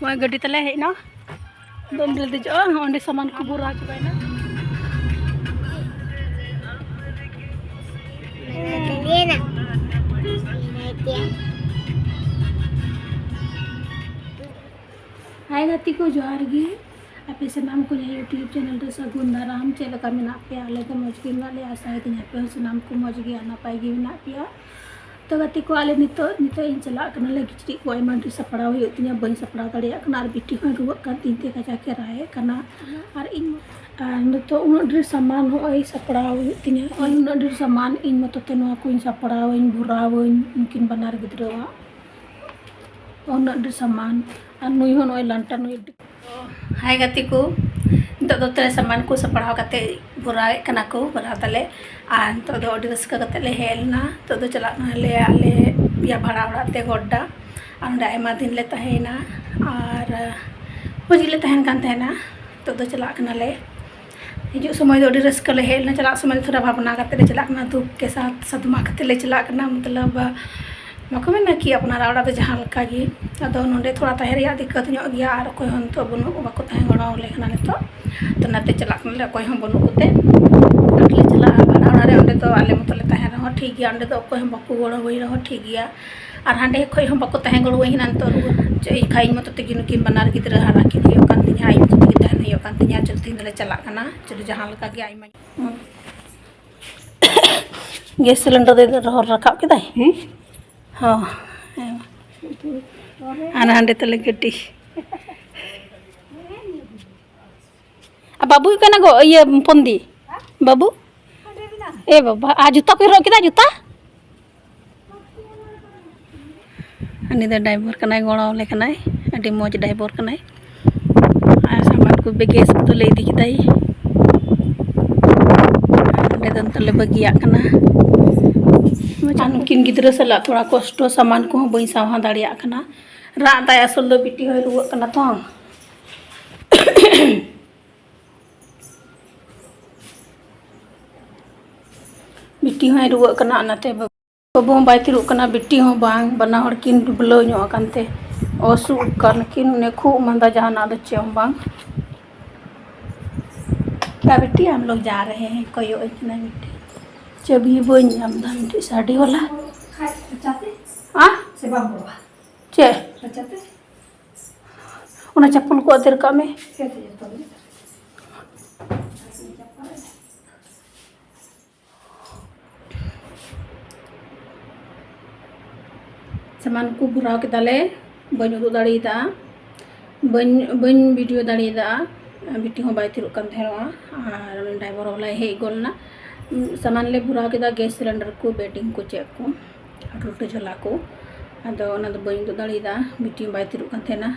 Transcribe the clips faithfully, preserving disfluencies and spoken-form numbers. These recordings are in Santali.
ᱱᱚᱜᱼᱚᱭ ᱜᱟᱹᱰᱤ ᱛᱟᱞᱮ ᱦᱮᱡ ᱮᱱᱟ᱾ ᱫᱚ ᱚᱸᱰᱮ ᱞᱮ ᱫᱮᱡᱚᱜᱼᱟ᱾ ᱚᱸᱰᱮ ᱥᱟᱢᱟᱱ ᱠᱚ ᱵᱷᱚᱨᱟᱣ ᱪᱟᱵᱟᱭᱮᱱᱟ᱾ ᱦᱟᱭ ᱜᱟᱛᱮ ᱠᱚ, ᱡᱚᱦᱟᱨ ᱜᱮ᱾ ᱟᱯᱮ ᱥᱟᱱᱟᱢ ᱠᱚ ᱱᱤᱭᱟᱹ YouTube channel ᱨᱮ ᱥᱟᱹᱜᱩᱱ ᱫᱟᱨᱟᱢ᱾ ᱪᱮᱫ ᱞᱮᱠᱟ ᱢᱮᱱᱟᱜ ᱯᱮᱭᱟ? ᱟᱞᱮ ᱫᱚ ᱢᱚᱡᱽ ᱜᱮ ᱢᱮᱱᱟᱜ ᱞᱮᱭᱟ᱾ ᱟᱥᱟᱭᱮᱫᱟᱹᱧ ᱟᱯᱮ ᱦᱚᱸ ᱥᱟᱱᱟᱢ ᱠᱚ ᱢᱚᱡᱽ ᱜᱮ ᱟᱨ ᱱᱟᱯᱟᱭ ᱜᱮ ᱢᱮᱱᱟᱜ ᱯᱮᱭᱟ᱾ ᱛᱚ ᱜᱟᱛᱮ ᱠᱚ, ᱟᱞᱮ ᱱᱤᱛᱚᱜ, ᱱᱤᱛᱚᱜ ᱤᱧ ᱪᱟᱞᱟᱜ ᱠᱟᱱᱟᱞᱮ᱾ ᱠᱤᱪᱨᱤᱡ ᱠᱚ ᱟᱭᱢᱟ ᱰᱷᱮᱨ ᱥᱟᱯᱲᱟᱣ ᱦᱩᱭᱩᱜ ᱛᱤᱧᱟᱹ, ᱵᱟᱹᱧ ᱥᱟᱯᱲᱟᱣ ᱫᱟᱲᱮᱭᱟᱜ ᱠᱟᱱᱟ᱾ ᱟᱨ ᱵᱤᱴᱤ ᱦᱚᱸᱭ ᱨᱩᱣᱟᱹᱜ ᱠᱟᱱ ᱛᱤᱧ ᱛᱮ ᱠᱟᱡᱟᱠ ᱮ ᱨᱟᱜ ᱮᱫ ᱠᱟᱱᱟ᱾ ᱟᱨ ᱤᱧ, ᱟᱨ ᱱᱤᱛᱚᱜ ᱩᱱᱟᱹᱜ ᱰᱷᱮᱨ ᱥᱟᱢᱟᱱ ᱦᱚᱸᱜᱼᱚᱭ ᱥᱟᱯᱲᱟᱣ ᱦᱩᱭᱩᱜ ᱛᱤᱧᱟᱹ᱾ ᱱᱚᱜᱼᱚᱭ ᱩᱱᱟᱹᱜ ᱰᱷᱮᱨ ᱥᱟᱢᱟᱱ ᱤᱧ ᱢᱚᱛᱚ ᱛᱮ ᱱᱚᱣᱟ ᱠᱚᱧ ᱥᱟᱯᱲᱟᱣᱟᱹᱧ, ᱵᱷᱚᱨᱟᱣᱟᱹᱧ ᱩᱱᱠᱤᱱ ᱵᱟᱱᱟᱨ ᱜᱤᱫᱽᱨᱟᱹᱣᱟᱜ᱾ ᱩᱱᱟᱹᱜ ᱰᱷᱮᱨ ᱥᱟᱢᱟᱱ᱾ ᱟᱨ ᱱᱩᱭ ᱦᱚᱸ ᱱᱚᱜᱼᱚᱭ ᱞᱟᱱᱴᱟ ᱱᱩᱭ᱾ ᱦᱟᱭ ᱜᱟᱛᱮ ᱠᱚ, ᱱᱤᱛᱚᱜ ᱫᱚ ᱛᱚᱵᱮ ᱥᱟᱢᱟᱱ ᱠᱚ ᱥᱟᱯᱲᱟᱣ ᱠᱟᱛᱮ ᱵᱷᱚᱨᱟᱣᱮᱫ ᱠᱟᱱᱟ ᱠᱚ, ᱵᱷᱚᱨᱟᱣ ᱫᱟᱞᱮ᱾ ᱟᱨ ᱱᱤᱛᱚᱜ ᱫᱚ ᱟᱹᱰᱤ ᱨᱟᱹᱥᱠᱟᱹ ᱠᱟᱛᱮ ᱞᱮ ᱦᱮᱡ ᱞᱮᱱᱟ᱾ ᱱᱤᱛᱚᱜ ᱫᱚ ᱪᱟᱞᱟᱜ ᱠᱟᱱᱟᱞᱮ ᱟᱞᱮ ᱯᱮᱭᱟ ᱵᱷᱟᱲᱟ ᱚᱲᱟᱜ ᱛᱮ ᱜᱚᱰᱰᱟ᱾ ᱟᱨ ᱚᱸᱰᱮ ᱟᱭᱢᱟ ᱫᱤᱱ ᱞᱮ ᱛᱟᱦᱮᱸᱭᱮᱱᱟ᱾ ᱟᱨ ᱢᱚᱡᱽ ᱜᱮᱞᱮ ᱛᱟᱦᱮᱱ ᱠᱟᱱ ᱛᱟᱦᱮᱱᱟ᱾ ᱱᱤᱛᱚᱜ ᱫᱚ ᱪᱟᱞᱟᱜ ᱠᱟᱱᱟᱞᱮ᱾ ᱦᱤᱡᱩᱜ ᱥᱚᱢᱚᱭ ᱫᱚ ᱟᱹᱰᱤ ᱨᱟᱹᱥᱠᱟᱹ ᱞᱮ ᱦᱮᱡ ᱞᱮᱱᱟ, ᱪᱟᱞᱟᱜ ᱥᱚᱢᱚᱭ ᱫᱚ ᱛᱷᱚᱲᱟ ᱵᱷᱟᱵᱽᱱᱟ ᱠᱟᱛᱮ ᱞᱮ ᱪᱟᱞᱟᱜ ᱠᱟᱱᱟ, ᱫᱩᱠ ᱠᱮ ᱥᱟᱛ ᱥᱟᱫᱢᱟ ᱠᱟᱛᱮ ᱞᱮ ᱪᱟᱞᱟᱜ ᱠᱟᱱᱟ᱾ ᱢᱚᱛᱞᱚᱵ, ᱵᱟᱠᱚ ᱢᱮᱱᱟ ᱠᱤ ᱟᱯᱱᱟᱨᱟᱜ ᱚᱲᱟᱜ ᱫᱚ ᱡᱟᱦᱟᱸ ᱞᱮᱠᱟ ᱜᱮ᱾ ᱟᱫᱚ ᱱᱚᱸᱰᱮ ᱛᱷᱚᱲᱟ ᱛᱟᱦᱮᱸ ᱨᱮᱭᱟᱜ ᱫᱤᱠᱠᱟᱛ ᱧᱚᱜ ᱜᱮᱭᱟ, ᱟᱨ ᱚᱠᱚᱭ ᱦᱚᱸ ᱱᱤᱛᱚᱜ ᱵᱟᱹᱱᱩᱜ, ᱵᱟᱠᱚ ᱛᱟᱦᱮᱸ ᱜᱚᱲᱚ ᱟᱞᱮ ᱠᱟᱱᱟ ᱱᱤᱛᱚᱜ᱾ ᱛᱚ ᱚᱱᱟᱛᱮ ᱪᱟᱞᱟᱜ ᱠᱟᱱᱟᱞᱮ, ᱚᱠᱚᱭ ᱦᱚᱸ ᱵᱟᱹᱱᱩᱜ ᱠᱚᱛᱮ᱾ ᱚᱸᱰᱮ ᱞᱮ ᱪᱟᱞᱟᱜᱼᱟ ᱵᱷᱟᱲᱟ ᱚᱲᱟᱜ ᱨᱮ᱾ ᱚᱸᱰᱮ ᱫᱚ ᱟᱞᱮ ᱢᱚᱛᱚ ᱞᱮ ᱛᱟᱦᱮᱱ ᱨᱮᱦᱚᱸ ᱴᱷᱤᱠ ᱜᱮᱭᱟ, ᱚᱸᱰᱮ ᱫᱚ ᱚᱠᱚᱭ ᱦᱚᱸ ᱵᱟᱠᱚ ᱜᱚᱲᱚ ᱟᱹᱧ ᱨᱮᱦᱚᱸ ᱴᱷᱤᱠ ᱜᱮᱭᱟ᱾ ᱟᱨ ᱦᱟᱸᱰᱮ ᱠᱷᱚᱡ ᱦᱚᱸ ᱵᱟᱠᱚ ᱛᱟᱦᱮᱸ ᱜᱚᱲᱚᱣᱟᱹᱧ ᱠᱟᱱᱟ ᱱᱤᱛᱚᱜ᱾ ᱪᱮᱫ ᱤᱧ ᱠᱷᱟᱡ ᱤᱧ ᱢᱚᱛᱚ ᱛᱮᱜᱮ ᱱᱩᱠᱤᱱ ᱵᱟᱱᱟᱨ ᱜᱤᱫᱽᱨᱟᱹ ᱦᱟᱨᱟ ᱠᱤᱱ ᱦᱩᱭᱩᱜ ᱠᱟᱱ ᱛᱤᱧᱟ, ᱤᱧ ᱢᱚᱛᱚ ᱛᱮᱜᱮ ᱛᱟᱦᱮᱱ ᱦᱩᱭᱩᱜ ᱠᱟᱱ ᱛᱤᱧᱟ᱾ ᱪᱚᱞ ᱛᱮᱦᱮᱧ ᱫᱚᱞᱮ ᱪᱟᱞᱟᱜ ᱠᱟᱱᱟ, ᱪᱚᱞᱚ ᱡᱟᱦᱟᱸ ᱞᱮᱠᱟ ᱜᱮ ᱟᱭᱢᱟ᱾ ᱦᱩᱸ᱾ ᱜᱮᱥ ᱥᱤᱞᱤᱱᱰᱟᱨ ᱫᱚ ᱨᱚᱦᱚᱲ ᱨᱟᱠᱟᱵ ᱠᱮᱫᱟᱭ? ᱦᱮᱸ᱾ ᱦᱚᱸ᱾ ᱦᱮᱸ᱾ ᱟᱨ ᱦᱟᱸᱰᱮ ᱛᱟᱞᱮ ᱜᱟᱹᱰᱤ᱾ ᱟᱨ ᱵᱟᱹᱵᱩ ᱠᱟᱱᱟ ᱜᱚ, ᱤᱭᱟᱹ, ᱯᱚᱱᱫᱤ᱾ ᱵᱟᱹᱵᱩ? ᱮ ᱵᱟᱵᱟ, ᱟᱨ ᱡᱩᱛᱟ ᱠᱚᱭ ᱦᱚᱨᱚᱜ ᱠᱮᱫᱟ, ᱡᱩᱛᱟ? ᱩᱱᱤ ᱫᱚ driver ᱠᱟᱱᱟᱭ, ᱜᱚᱲᱚ ᱟᱞᱮ ᱠᱟᱱᱟᱭ᱾ ᱟᱹᱰᱤ ᱢᱚᱡᱽ driver ᱠᱟᱱᱟᱭ᱾ ᱟᱨ ᱥᱟᱢᱟᱱ ᱠᱚ ᱵᱮᱜᱮᱡ ᱠᱚᱫᱚ ᱞᱮ ᱤᱫᱤ ᱠᱮᱫᱟᱭ᱾ ᱟᱨ ᱱᱚᱸᱰᱮ ᱫᱚ ᱱᱤᱛᱚᱜ ᱞᱮ ᱵᱟᱹᱜᱤᱭᱟᱜ ᱠᱟᱱᱟ᱾ ᱟᱨ ᱱᱩᱠᱤᱱ ᱜᱤᱫᱽᱨᱟᱹ ᱥᱟᱞᱟᱜ ᱛᱷᱚᱲᱟ ᱠᱚᱥᱴᱚ, ᱥᱟᱢᱟᱱ ᱠᱚᱦᱚᱸ ᱵᱟᱹᱧ ᱥᱟᱶᱦᱟ ᱫᱟᱲᱮᱭᱟᱜ ᱠᱟᱱᱟ᱾ ᱨᱟᱜ ᱫᱟᱭ, ᱟᱥᱚᱞ ᱫᱚ ᱵᱤᱴᱤ ᱦᱚᱸᱭ ᱨᱩᱣᱟᱹᱜ ᱠᱟᱱᱟ ᱛᱚ᱾ ᱵᱤᱴᱤ ᱦᱚᱸᱭ ᱨᱩᱣᱟᱹᱜ ᱠᱟᱱᱟ, ᱚᱱᱟᱛᱮ ᱵᱟᱹᱵᱩ ᱦᱚᱸ ᱵᱟᱭ ᱛᱷᱤᱨᱚᱜ ᱠᱟᱱᱟ, ᱵᱤᱴᱤ ᱦᱚᱸ ᱵᱟᱝ, ᱵᱟᱱᱟ ᱦᱚᱲ ᱠᱤᱱ ᱰᱩᱵᱽᱞᱟᱹᱣ ᱧᱚᱜ ᱟᱠᱟᱱ ᱛᱮ᱾ ᱚᱥᱩᱜ ᱠᱟᱱ ᱠᱤᱱ, ᱚᱱᱮ ᱠᱷᱩᱜ ᱢᱟᱸᱫᱟ ᱡᱟᱦᱟᱱᱟᱜ ᱫᱚ ᱪᱮᱫ ᱦᱚᱸ ᱵᱟᱝ᱾ क्या बेटी, हम लोग जा रहे हैं, ᱠᱚᱭᱚᱜ ᱟᱹᱧ ᱠᱟᱱᱟ ᱵᱤᱴᱤ᱾ ᱪᱟᱹᱵᱤ ᱵᱟᱹᱧ ᱧᱟᱢ ᱮᱫᱟ, ᱢᱤᱫᱴᱤᱡ ᱥᱟᱰᱮ ᱵᱟᱞᱟ᱾ ᱦᱮᱸ? ᱪᱮᱫ? ᱚᱱᱟ ᱪᱟᱯᱚᱞ ᱠᱚ ᱟᱫᱮᱨ ᱠᱟᱜ ᱢᱮ᱾ ᱥᱟᱢᱟᱱ ᱠᱚ ᱵᱷᱚᱨᱟᱣ ᱠᱮᱫᱟᱞᱮ, ᱵᱟᱹᱧ ᱩᱫᱩᱜ ᱫᱟᱲᱮᱭᱟᱫᱟ, ᱵᱟᱹᱧ ᱵᱟᱹᱧ ᱵᱷᱤᱰᱤᱭᱳ ᱫᱟᱲᱮᱭᱟᱫᱟ᱾ ᱵᱤᱴᱤ ᱦᱚᱸ ᱵᱟᱭ ᱛᱷᱤᱨᱚᱜ ᱠᱟᱱ ᱛᱟᱦᱮᱱᱚᱜᱼᱟ, ᱟᱨ ᱩᱱᱤ ᱰᱨᱟᱭᱵᱷᱟᱨ ᱵᱟᱞᱟᱭ ᱦᱮᱡ ᱜᱚᱫ ᱞᱮᱱᱟ᱾ ᱥᱟᱢᱟᱱ ᱞᱮ ᱵᱷᱚᱨᱟᱣ ᱠᱮᱫᱟ, ᱜᱮᱥ ᱥᱤᱞᱤᱱᱰᱟᱨ ᱠᱚ, ᱵᱮᱰᱤᱝ ᱠᱚ, ᱪᱮᱫ ᱠᱚ, ᱟᱹᱰᱤ ᱞᱟᱹᱴᱩ ᱡᱷᱚᱞᱟ ᱠᱚ᱾ ᱟᱫᱚ ᱚᱱᱟ ᱫᱚ ᱵᱟᱹᱧ ᱩᱫᱩᱜ ᱫᱟᱲᱮᱭᱟᱫᱟ, ᱵᱤᱴᱤ ᱦᱚᱸ ᱵᱟᱭ ᱛᱷᱤᱨᱚᱜ ᱠᱟᱱ ᱛᱟᱦᱮᱱᱟ᱾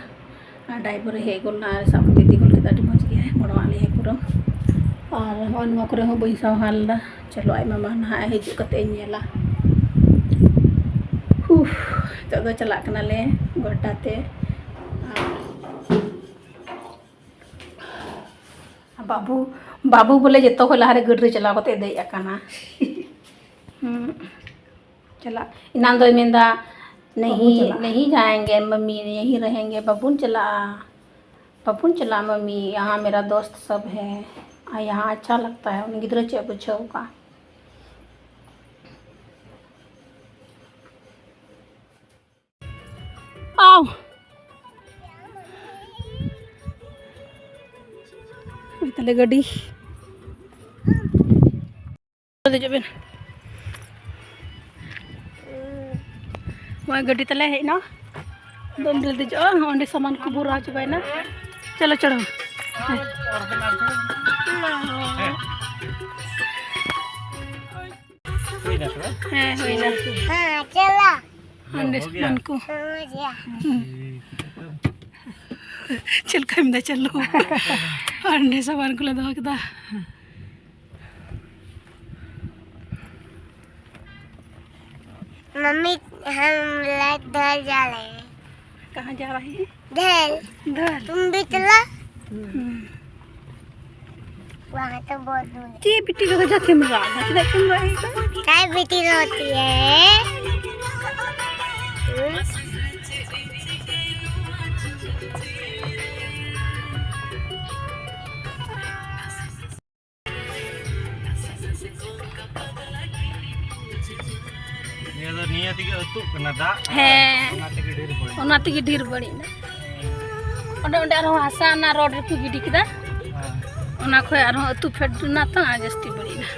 ᱟᱨ ᱰᱨᱟᱭᱵᱷᱟᱨᱮ ᱦᱮᱡ ᱜᱚᱫ ᱮᱱᱟ ᱟᱨ ᱥᱟᱵ ᱠᱟᱛᱮ ᱤᱫᱤ ᱜᱚᱫ ᱠᱮᱫᱟ᱾ ᱟᱹᱰᱤ ᱢᱚᱡᱽ ᱜᱮ ᱜᱚᱲᱚᱣᱟᱜ ᱞᱮᱭᱟ ᱯᱩᱨᱟᱹ᱾ ᱟᱨ ᱱᱚᱜᱼᱚᱭ ᱱᱚᱣᱟ ᱠᱚᱨᱮ ᱦᱚᱸ ᱵᱟᱹᱧ ᱥᱟᱶᱦᱟ ᱞᱮᱫᱟ᱾ ᱪᱚᱞᱚ, ᱟᱡ ᱢᱟᱢᱟ ᱱᱟᱦᱟᱜ ᱮ ᱦᱤᱡᱩᱜ ᱠᱟᱛᱮ ᱤᱧ ᱧᱮᱞᱟ᱾ ᱦᱩᱯ, ᱱᱤᱛᱚᱜ ᱫᱚ ᱪᱟᱞᱟᱜ ᱠᱟᱱᱟᱞᱮ ᱜᱚᱰᱰᱟ ᱛᱮ᱾ ᱟᱨ ᱵᱟᱹᱵᱩ, ᱵᱟᱹᱵᱩ ᱵᱚᱞᱮ ᱡᱚᱛᱚ ᱠᱷᱚᱱ ᱞᱟᱦᱟᱨᱮ ᱜᱟᱹᱰᱤ ᱨᱮ ᱪᱟᱞᱟᱣ ᱠᱟᱛᱮ ᱫᱮᱡ ᱟᱠᱟᱱᱟ᱾ ᱦᱩᱸ᱾ ᱪᱟᱞᱟᱜ, ᱮᱱᱟᱱ ᱫᱚᱭ ᱢᱮᱱᱫᱟ, ᱵᱟᱵᱚᱱ ᱪᱟᱞᱟᱜᱼᱟ᱾ ᱱᱟᱦᱤ ᱡᱟᱭᱮᱝᱜᱮ ᱢᱟᱢᱤ, ᱭᱟᱦᱤ ᱨᱮᱦᱮᱝᱜᱮ, ᱵᱟᱵᱚᱱ ᱪᱟᱞᱟᱜᱼᱟ, ᱵᱟᱵᱚᱱ ᱪᱟᱞᱟᱜᱼᱟ ᱢᱟᱢᱤ, ᱭᱟᱦᱟᱸ ᱢᱮᱨᱟ ᱫᱚᱥᱛ ᱥᱟᱵ ᱦᱮ, ᱟᱨ ᱭᱟᱦᱟᱸ ᱟᱪᱪᱷᱟ ᱞᱟᱜᱽᱛᱟ ᱦᱮ᱾ ᱩᱱᱤ ᱜᱤᱫᱽᱨᱟᱹ ᱪᱮᱫ ᱵᱩᱡᱷᱟᱹᱣ ᱠᱟᱜᱼᱟ? ᱟᱣ! ᱱᱚᱜᱼᱚᱭ ᱛᱟᱞᱮ ᱜᱟᱹᱰᱤ᱾ ᱫᱮᱡᱚᱜ ᱵᱮᱱ᱾ ᱱᱚᱜᱼᱚᱭ ᱜᱟᱹᱰᱤ ᱛᱟᱞᱮ ᱦᱮᱡ ᱮᱱᱟ᱾ ᱫᱚ ᱚᱸᱰᱮ ᱫᱮᱡᱚᱜᱼᱟ, ᱚᱸᱰᱮ ᱥᱟᱢᱟᱱ ᱠᱚ ᱵᱷᱚᱨᱟᱣ ᱪᱟᱵᱟᱭᱮᱱᱟ᱾ ᱪᱚᱞᱚ, ᱪᱚᱞᱚ᱾ ᱦᱮᱸ, ᱦᱩᱭᱱᱟ᱾ ᱦᱮᱸ, ᱪᱟᱞᱟᱜ᱾ ᱚᱸᱰᱮ ᱥᱟᱢᱟᱱ ᱠᱚ᱾ ᱦᱮᱸ, ᱡᱟ᱾ ᱦᱩᱸ᱾ ᱪᱮᱫ ᱞᱮᱠᱟᱭ ᱢᱮᱱᱫᱟ, ᱪᱟᱞᱩ? ᱚᱸᱰᱮ ᱥᱟᱢᱟᱱ ᱠᱚᱞᱮ ᱫᱚᱦᱚ ᱠᱮᱫᱟ᱾ मम्मी, हम लाइट घर जा रहे हैं। कहाँ जा रहे हैं? घर। घर। तुम भी चला। हम्म। वहाँ तो बहुत दूर है। ये बेटी को जा कैमरा, जा कैमरा है तो। काय बेटी रोती है? हम्म? ᱱᱤᱭᱟᱹ ᱛᱮᱜᱮ ᱟᱹᱛᱩᱜ ᱠᱟᱱᱟ ᱫᱟᱜ᱾ ᱦᱮᱸ᱾ ᱚᱱᱟ ᱛᱮᱜᱮ ᱰᱷᱮᱨ ᱵᱟᱹᱲᱤᱡ᱾ ᱚᱱᱟ ᱛᱮᱜᱮ ᱰᱷᱮᱨ ᱵᱟᱹᱲᱤᱡ ᱮᱱᱟ᱾ ᱚᱸᱰᱮ, ᱚᱸᱰᱮ ᱟᱨᱦᱚᱸ ᱦᱟᱥᱟ ᱚᱱᱟ ᱨᱳᱰ ᱨᱮᱠᱚ ᱜᱤᱰᱤ ᱠᱮᱫᱟ᱾ ᱦᱮᱸ᱾ ᱚᱱᱟ ᱠᱷᱚᱡ ᱟᱨᱦᱚᱸ ᱟᱹᱛᱩ ᱯᱷᱮᱰ ᱮᱱᱟ ᱛᱚ, ᱟᱨ ᱡᱟᱹᱥᱛᱤ ᱵᱟᱹᱲᱤᱡ ᱮᱱᱟ᱾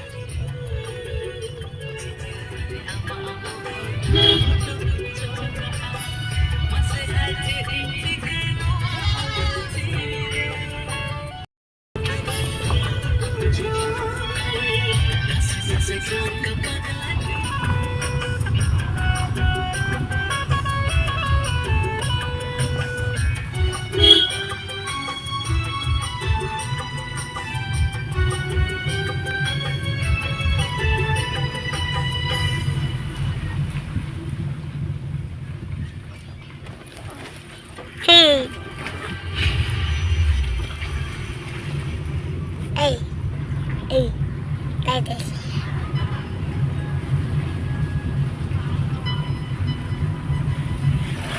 ᱦᱮᱸ᱾ ᱮᱭ, ᱮᱭ, ᱛᱟᱭ, ᱛᱟᱭ᱾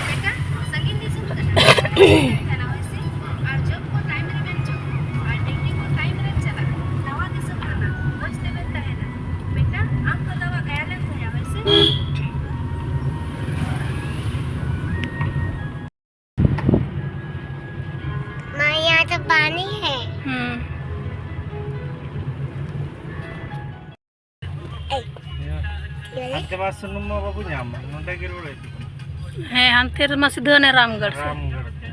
ᱵᱮᱴᱟ, ᱥᱟᱺᱜᱤᱧ ᱫᱤᱥᱚᱢ ᱠᱟᱱᱟ᱾ ᱠᱟᱱᱟ ᱦᱳᱭ ᱥᱮ? ᱟᱨ ᱡᱚᱵ ᱠᱚ ᱴᱟᱭᱤᱢ ᱨᱮ ᱵᱮᱱ ᱡᱚᱢ, ᱟᱨ ᱰᱤᱭᱩᱴᱤ ᱠᱚ ᱴᱟᱭᱤᱢ ᱨᱮ ᱪᱟᱞᱟᱜ᱾ ᱱᱟᱣᱟ ᱫᱤᱥᱚᱢ ᱠᱟᱱᱟ, ᱢᱚᱡᱽ ᱛᱮᱵᱮᱱ ᱛᱟᱦᱮᱱᱟ᱾ ᱵᱮᱴᱟ, ᱟᱢ ᱠᱚ ᱫᱟᱣᱟ ᱜᱟᱭᱟ ᱞᱮᱱ ᱛᱟᱦᱮᱸ ᱦᱳᱭ ᱥᱮ? माँ, यहाँ तो पानी है। हम्म। ए, ये ले। ᱦᱟᱱᱛᱮ ᱢᱟ ᱥᱩᱱᱩᱢ ᱢᱟ ᱵᱟᱵᱚ ᱧᱟᱢᱟ, ᱱᱚᱸᱰᱮ ᱜᱮ ᱨᱩᱣᱟᱹᱲ ᱦᱩᱭᱩᱜ ᱛᱟᱵᱚᱱᱟ᱾ ᱦᱮᱸ, ᱦᱟᱱᱛᱮ ᱨᱮᱢᱟ ᱥᱤᱫᱷᱟᱹ ᱚᱱᱮ ᱨᱟᱢᱜᱚᱲ ᱥᱮᱫ᱾ ᱨᱟᱢᱜᱚᱲ ᱛᱮ᱾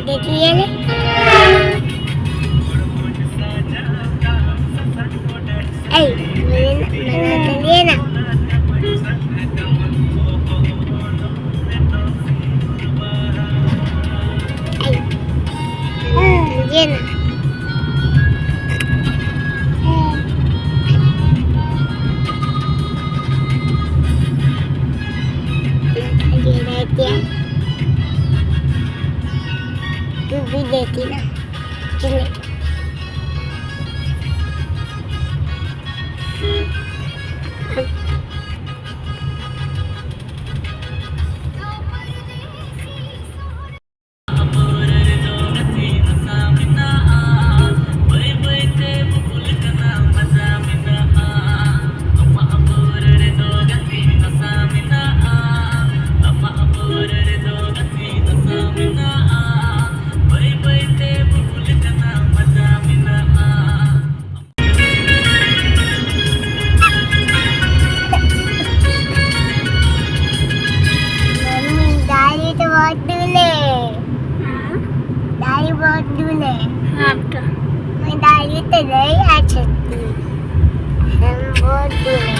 देखिए ना। ए, मैंने ना, मैंने तो लिए ना। ए, मैंने तो लिए ना। ये रहती है। तू भी देखी ना। चले। मम्मी, दाढ़ी तो बहुत दूर है। हाँ? दाढ़ी बहुत दूर है। हाँ, तो। मैं दाढ़ी तो नहीं आ सकती। हम बहुत दूर है।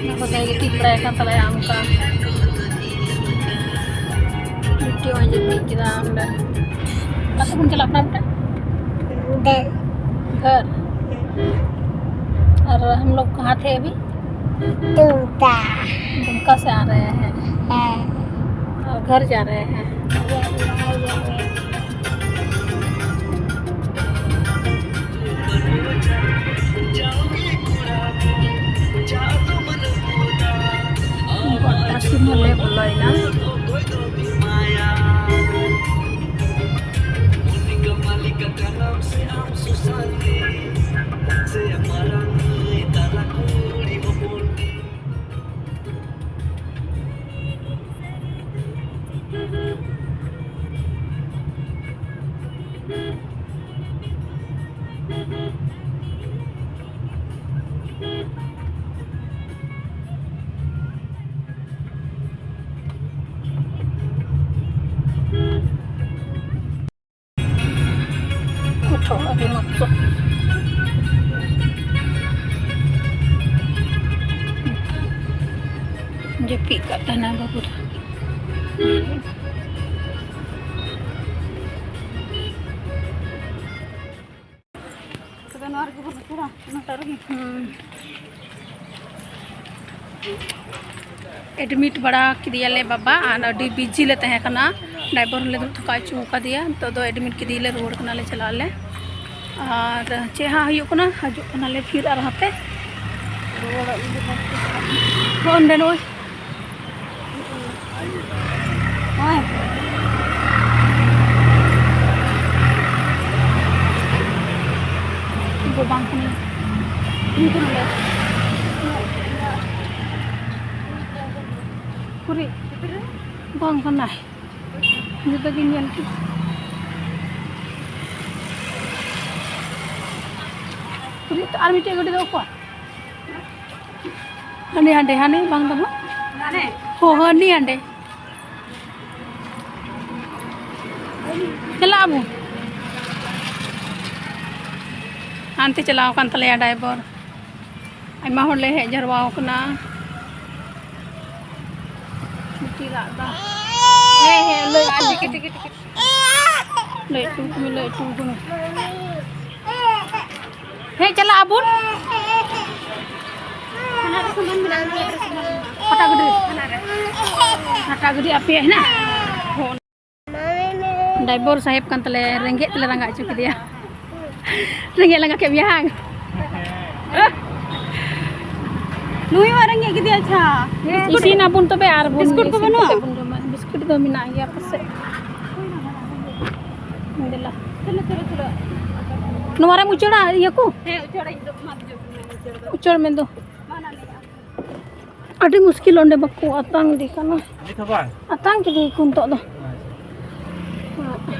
ᱚᱱᱟ ᱠᱚᱛᱮ ᱜᱤᱛᱤᱡ ᱵᱟᱲᱟᱭ ᱠᱟᱱ ᱛᱟᱞᱮᱭᱟ ᱚᱱᱠᱟ᱾ ᱵᱤᱴᱤ ᱦᱚᱸᱭ ᱡᱟᱹᱯᱤᱫ ᱠᱮᱫᱟ ᱚᱸᱰᱮ᱾ ᱚᱠᱟ ᱛᱮᱵᱚᱱ ᱪᱟᱞᱟᱜ ᱠᱟᱱᱟ ᱵᱮᱴᱟ? ᱜᱷᱚᱨ᱾ ᱜᱷᱚᱨ? और हम लोग कहाँ थे अभी? दुमका। दुमका से आ रहे हैं। हाँ। और घर जा रहे हैं। ᱵᱟᱛᱟᱥᱤ ᱢᱚᱞᱮ ᱵᱚᱞᱚᱭᱮᱱᱟ᱾ ᱠᱚᱴᱷᱚ ᱟᱹᱰᱤ ᱢᱚᱡᱽ᱾ ᱡᱟᱹᱯᱤᱫ ᱠᱟᱜ ᱛᱟᱦᱮᱱᱟ ᱵᱟᱹᱵᱩ ᱫᱚ᱾ ᱛᱚᱵᱮ ᱱᱚᱣᱟ ᱨᱮᱜᱮ ᱵᱚᱱ ᱩᱛᱟᱹᱨᱟ, ᱚᱱᱟᱴᱟᱜ ᱨᱮᱜᱮ᱾ ᱦᱩᱸ᱾ ᱮᱰᱢᱤᱴ ᱵᱟᱲᱟ ᱠᱮᱫᱮᱭᱟᱞᱮ ᱵᱟᱵᱟ, ᱟᱨ ᱟᱹᱰᱤ ᱵᱤᱡᱤ ᱞᱮ ᱛᱟᱦᱮᱸ ᱠᱟᱱᱟ᱾ ᱰᱟᱭᱵᱚᱨ ᱦᱚᱸᱞᱮ ᱫᱩᱲᱩᱵ ᱛᱷᱚᱠᱟ ᱦᱚᱪᱚ ᱟᱠᱟᱫᱮᱭᱟ᱾ ᱱᱤᱛᱚᱜ ᱫᱚ ᱮᱰᱢᱤᱴ ᱠᱮᱫᱮᱭᱟᱞᱮ, ᱨᱩᱣᱟᱹᱲ ᱠᱟᱱᱟᱞᱮ, ᱪᱟᱞᱟᱜ ᱟᱞᱮ᱾ ᱟᱨ ᱪᱮᱫ ᱦᱟᱸᱜ ᱦᱩᱭᱩᱜ ᱠᱟᱱᱟ, ᱦᱤᱡᱩᱜ ᱠᱟᱱᱟᱞᱮ ᱯᱷᱤᱨ ᱟᱨ ᱦᱟᱯᱮ᱾ ᱨᱩᱣᱟᱹᱲᱚᱜ ᱞᱟᱹᱜᱤᱫ ᱵᱟᱥ ᱠᱚ ᱪᱟᱞᱟᱜ ᱠᱟᱱᱟ᱾ ᱦᱚᱸ, ᱚᱸᱰᱮ ᱱᱚᱜᱼᱚᱭ᱾ ᱦᱳᱭ᱾ ᱫᱚ ᱵᱟᱝ ᱠᱟᱱᱟ᱾ ᱤᱧ ᱫᱚ ᱱᱚᱰᱮ᱾ ᱩᱠᱩᱨᱤᱡ? ᱵᱟᱝ ᱠᱟᱱᱟᱭ᱾ ᱡᱩᱫᱟᱹ ᱜᱤᱧ ᱧᱮᱞ ᱠᱮᱫᱟ᱾ ᱩᱠᱩᱨᱤᱡ ᱟᱨ ᱢᱤᱫᱴᱮᱡ ᱜᱟᱹᱰᱤ ᱫᱚ ᱚᱠᱚᱭ? ᱦᱟᱱᱮ ᱦᱟᱸᱰᱮ, ᱦᱟᱱᱮ ᱵᱟᱝ ᱫᱚ ᱵᱟᱝ᱾ ᱦᱟᱱᱮ? ᱦᱚᱸ, ᱦᱟᱱᱮ ᱦᱟᱸᱰᱮ᱾ ᱪᱟᱞᱟᱜ ᱟᱵᱚ᱾ ᱦᱟᱱᱛᱮ ᱪᱟᱞᱟᱣ ᱟᱠᱟᱱ ᱛᱟᱞᱮᱭᱟ ᱰᱟᱭᱵᱚᱨ᱾ ᱟᱭᱢᱟ ᱦᱚᱲ ᱞᱮ ᱦᱮᱡ ᱡᱟᱨᱣᱟ ᱟᱠᱟᱱᱟ᱾ ᱦᱮᱸ, ᱦᱮᱸ, ᱞᱟᱹᱭ ᱟᱹᱧ, ᱴᱤᱠᱤᱴ, ᱴᱤᱠᱤᱴ, ᱴᱤᱠᱤᱴ᱾ ᱞᱟᱹᱭ ᱦᱚᱴᱚ ᱠᱟᱹᱧ, ᱞᱟᱹᱭ ᱦᱚᱴᱚ ᱠᱟᱹᱧ᱾ ᱦᱮᱸ, ᱪᱟᱞᱟᱜ ᱟᱵᱚᱱ᱾ ᱯᱟᱴᱟᱜᱟᱹᱰᱤ᱾ ᱯᱟᱴᱟᱜᱟᱹᱰᱤ ᱟᱯᱮᱭᱟᱜ ᱦᱮᱱᱟᱜᱼᱟ? ᱰᱟᱭᱵᱚᱨ ᱥᱟᱦᱮᱵ ᱠᱟᱱ ᱛᱟᱞᱮᱭᱟ, ᱨᱮᱸᱜᱮᱡ ᱛᱮᱞᱮ ᱨᱟᱸᱜᱟ ᱦᱚᱪᱚ ᱠᱮᱫᱮᱭᱟ᱾ ᱨᱮᱸᱜᱮᱡ ᱞᱟᱸᱜᱟ ᱠᱮᱫ ᱢᱮᱭᱟ, ᱦᱟᱝ? ᱱᱩᱭ ᱢᱟ ᱨᱮᱸᱜᱮᱡ ᱠᱮᱫᱮᱭᱟ᱾ ᱟᱪᱪᱷᱟ, ᱵᱤᱥᱠᱩᱴ᱾ ᱤᱥᱤᱱ ᱟᱵᱚᱱ ᱛᱚᱵᱮ, ᱟᱨ ᱵᱚᱱ ᱵᱤᱥᱠᱩᱴ ᱠᱚ ᱤᱥᱤᱱ ᱵᱟᱹᱱᱩᱜᱼᱟ? ᱠᱟᱛᱮ ᱵᱚᱱ ᱡᱚᱢᱟ᱾ ᱵᱤᱥᱠᱩᱴ ᱫᱚ ᱢᱮᱱᱟᱜ ᱜᱮᱭᱟ ᱯᱟᱥᱮᱡ᱾ ᱫᱮᱞᱟ᱾ ᱪᱚᱞᱚ, ᱪᱚᱞᱚ, ᱪᱚᱞᱚ᱾ ᱱᱚᱣᱟ ᱨᱮᱢ ᱩᱪᱟᱹᱲᱟ ᱤᱭᱟᱹ ᱠᱚ? ᱦᱮᱸ, ᱩᱪᱟᱹᱲᱟᱹᱧ ᱫᱚ, ᱢᱟ ᱫᱮᱡᱚᱜ ᱢᱮ, ᱩᱪᱟᱹᱲ ᱫᱚ᱾ ᱩᱪᱟᱹᱲ ᱢᱮ ᱫᱚ᱾ ᱢᱟ, ᱱᱟ, ᱱᱟ᱾ ᱟᱹᱰᱤ ᱢᱩᱥᱠᱤᱞ, ᱚᱸᱰᱮ ᱵᱟᱠᱚ ᱟᱛᱟᱝ ᱤᱫᱤ ᱠᱟᱱᱟ᱾ ᱱᱤᱛ ᱦᱚᱸ ᱵᱟᱝ? ᱟᱛᱟᱝ ᱠᱮᱫᱮᱭᱟᱠᱚ ᱱᱤᱛᱚᱜ ᱫᱚ᱾ ᱟᱪᱪᱷᱟ᱾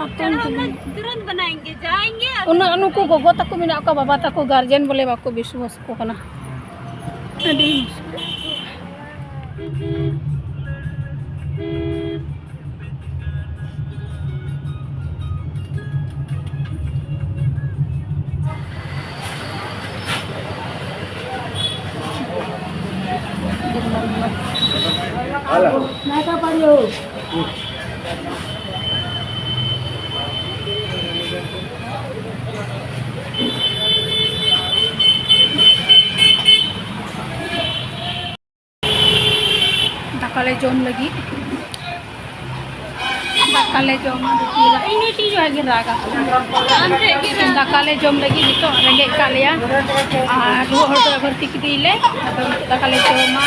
ᱟᱛᱟᱝ ᱠᱮᱫᱮᱭᱟᱠᱚ᱾ ᱛᱩᱨᱟᱹᱱᱛ ᱵᱟᱱᱟᱭᱮᱝᱜᱮ, ᱡᱟᱭᱮᱝᱜᱮ᱾ ᱩᱱᱟᱹᱜ ᱱᱩᱠᱩ ᱜᱚᱜᱚ ᱛᱟᱠᱚ ᱢᱮᱱᱟᱜ ᱠᱚᱣᱟ, ᱵᱟᱵᱟ ᱛᱟᱠᱚ, ᱜᱟᱨᱡᱮᱱ ᱵᱚᱞᱮ ᱵᱟᱠᱚ ᱵᱤᱥᱣᱟᱥ ᱠᱚ ᱠᱟᱱᱟ᱾ ᱟᱹᱰᱤ ᱢᱩᱥᱠᱤᱞ᱾ ᱫᱟᱠᱟ ᱞᱮ ᱡᱚᱢ ᱞᱟᱹᱜᱤᱫ᱾ ᱫᱟᱠᱟ ᱞᱮ ᱡᱚᱢᱟ, ᱵᱤᱴᱤ ᱨᱟᱜ, ᱤᱧ ᱵᱤᱴᱤ ᱡᱚᱦᱟ ᱜᱮ ᱨᱟᱜᱟ᱾ ᱫᱟᱠᱟ ᱞᱮ ᱡᱚᱢ ᱞᱟᱹᱜᱤᱫ, ᱱᱤᱛᱚᱜ ᱨᱮᱸᱜᱮᱡ ᱠᱟᱜ ᱞᱮᱭᱟ᱾ ᱟᱨ ᱨᱩᱣᱟᱹᱜ ᱦᱚᱲ ᱫᱚ ᱵᱷᱚᱨᱛᱤ ᱠᱮᱫᱮᱭᱟᱞᱮ᱾ ᱟᱫᱚ ᱱᱤᱛᱚᱜ ᱫᱟᱠᱟ ᱞᱮ ᱡᱚᱢᱟ᱾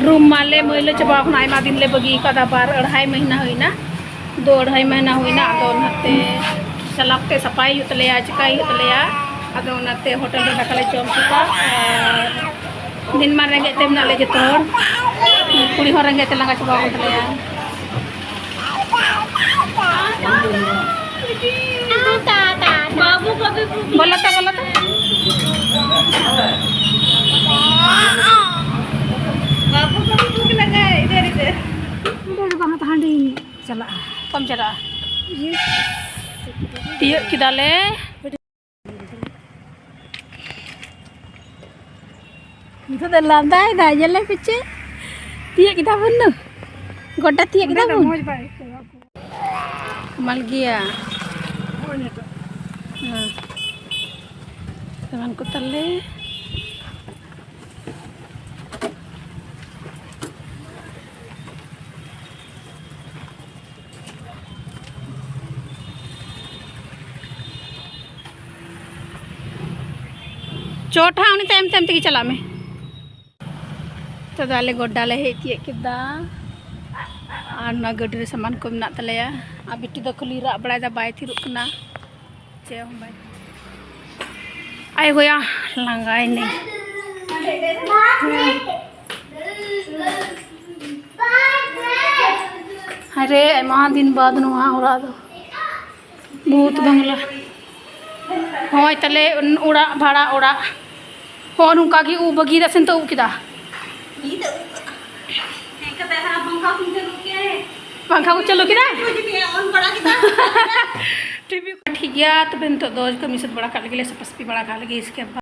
ᱨᱩᱢ ᱢᱟᱞᱮ ᱢᱟᱹᱭᱞᱟᱹ ᱪᱟᱵᱟᱣ ᱠᱟᱱᱟ, ᱟᱭᱢᱟ ᱫᱤᱱ ᱞᱮ ᱵᱟᱹᱜᱤ ᱠᱟᱫᱟ, ᱵᱟᱨ ᱟᱹᱲᱦᱟᱭ ᱢᱟᱹᱦᱱᱟᱹ ᱦᱩᱭᱱᱟ᱾ ᱫᱩ ᱟᱹᱲᱦᱟᱹᱭ ᱢᱟᱹᱦᱱᱟᱹ ᱦᱩᱭᱱᱟ, ᱟᱫᱚ ᱚᱱᱟᱛᱮ ᱪᱟᱞᱟᱣ ᱠᱟᱛᱮ ᱥᱟᱯᱷᱟᱭ ᱦᱩᱭᱩᱜ ᱛᱟᱞᱮᱭᱟ, ᱪᱤᱠᱟᱹᱭ ᱦᱩᱭᱩᱜ ᱛᱟᱞᱮᱭᱟ᱾ ᱟᱫᱚ ᱚᱱᱟᱛᱮ ᱦᱳᱴᱮᱞ ᱨᱮ ᱫᱟᱠᱟ ᱞᱮ ᱡᱚᱢ ᱠᱮᱫᱟ᱾ ᱟᱨ ᱫᱤᱱ ᱢᱟ ᱨᱮᱸᱜᱮᱡ ᱛᱮ ᱢᱮᱱᱟᱜ ᱞᱮ ᱡᱚᱛᱚ ᱦᱚᱲ, ᱠᱩᱲᱤ ᱦᱚᱸ ᱨᱮᱸᱜᱮᱡ ᱛᱮ ᱞᱟᱸᱜᱟ ᱪᱟᱵᱟᱣ ᱠᱟᱱ ᱛᱟᱞᱮᱭᱟ᱾ ᱵᱚᱞᱚ ᱛᱚ, ᱵᱚᱞᱚ ᱛᱚ᱾ ᱵᱟᱹᱵᱩ ᱠᱚ ᱵᱷᱩᱠ ᱞᱟᱜᱟᱭ, ᱤᱫᱷᱟᱨ, ᱤᱫᱷᱟᱨ᱾ ᱚᱸᱰᱮ ᱫᱚ ᱵᱟᱝ, ᱦᱟᱸᱰᱮᱧ ᱪᱟᱞᱟᱜᱼᱟ᱾ ᱚᱠᱟᱢ ᱪᱟᱞᱟᱜᱼᱟ? ᱤᱭᱟᱹ᱾ ᱛᱤᱭᱟᱹᱜ ᱠᱮᱫᱟᱞᱮ᱾ ᱱᱤᱛᱚᱜ ᱫᱚ ᱞᱟᱸᱫᱟᱭᱮᱫᱟ, ᱧᱮᱞᱮ ᱯᱮ ᱪᱮᱫ ᱛᱤᱭᱟᱹᱜ ᱠᱮᱫᱟ ᱵᱚᱱ ᱱᱩ᱾ ᱜᱚᱴᱟ ᱛᱤᱭᱟᱹᱜ ᱠᱮᱫᱟ ᱵᱚᱱ᱾ ᱢᱚᱡᱽ ᱵᱟᱭ ᱟᱹᱭᱠᱟᱹᱣᱟ᱾ ᱦᱟᱢᱟᱞ ᱜᱮᱭᱟ᱾ ᱦᱳᱭ, ᱱᱤᱛᱚᱜ᱾ ᱦᱮᱸ᱾ ᱥᱟᱢᱟᱱ ᱠᱚ ᱛᱟᱞᱮ᱾ ᱪᱚᱴ ᱦᱟᱸᱜ ᱩᱱᱤ ᱛᱟᱭᱚᱢ ᱛᱟᱭᱚᱢ ᱛᱮᱜᱮ ᱪᱟᱞᱟᱜ ᱢᱮ᱾ ᱱᱤᱛᱚᱜ ᱫᱚ ᱟᱞᱮ ᱜᱚᱰᱰᱟ ᱞᱮ ᱦᱮᱡ ᱛᱤᱭᱳᱜ ᱠᱮᱫᱟ᱾ ᱟᱨ ᱱᱚᱣᱟ ᱜᱟᱹᱰᱤ ᱨᱮ ᱥᱟᱢᱟᱱ ᱠᱚ ᱢᱮᱱᱟᱜ ᱛᱟᱞᱮᱭᱟ᱾ ᱟᱨ ᱵᱤᱴᱤ ᱫᱚ ᱠᱷᱟᱹᱞᱤ ᱨᱟᱜ ᱵᱟᱲᱟᱭᱮᱫᱟ, ᱵᱟᱭ ᱛᱷᱤᱨᱚᱜ ᱠᱟᱱᱟ᱾ ᱪᱮᱫ ᱦᱚᱸ ᱵᱟᱭ᱾ ᱟᱭ ᱜᱚᱭᱟ, ᱞᱟᱸᱜᱟᱭᱮᱱᱟᱹᱧ᱾ ᱟᱨᱮ, ᱟᱭᱢᱟ ᱫᱤᱱ ᱵᱟᱫᱽ ᱱᱚᱣᱟ ᱚᱲᱟᱜ ᱫᱚ᱾ ᱵᱷᱩᱛ ᱵᱟᱝᱞᱟ᱾ ᱦᱳᱭ, ᱛᱟᱦᱞᱮ ᱚᱲᱟᱜ ᱵᱷᱟᱲᱟ ᱚᱲᱟᱜ᱾ ᱦᱚᱸ, ᱱᱚᱝᱠᱟ ᱜᱮ ᱩᱵ ᱵᱟᱹᱜᱤᱭᱮᱫᱟ ᱥᱮ ᱱᱤᱛᱚᱜ ᱩᱵ ᱠᱮᱫᱟ? ᱦᱮᱡ ᱠᱟᱛᱮ ᱦᱟᱸᱜ ᱯᱟᱝᱠᱷᱟ ᱠᱚᱧ ᱪᱟᱹᱞᱩ ᱠᱮᱫ᱾ ᱯᱟᱝᱠᱷᱟ ᱠᱚ ᱪᱟᱹᱞᱩ ᱠᱮᱫᱟ? ᱴᱤᱵᱷᱤ ᱠᱚ ᱴᱷᱤᱠ ᱜᱮᱭᱟ, ᱛᱚᱵᱮ ᱱᱤᱛᱚᱜ ᱫᱚ ᱠᱟᱹᱢᱤ ᱥᱟᱹᱛ ᱵᱟᱲᱟ ᱠᱟᱜ ᱞᱮᱜᱮ ᱞᱮ, ᱥᱟᱯᱷᱟ ᱥᱟᱹᱯᱷᱤ ᱵᱟᱲᱟ ᱠᱟᱜ ᱞᱮᱜᱮ, ᱤᱥᱠᱮ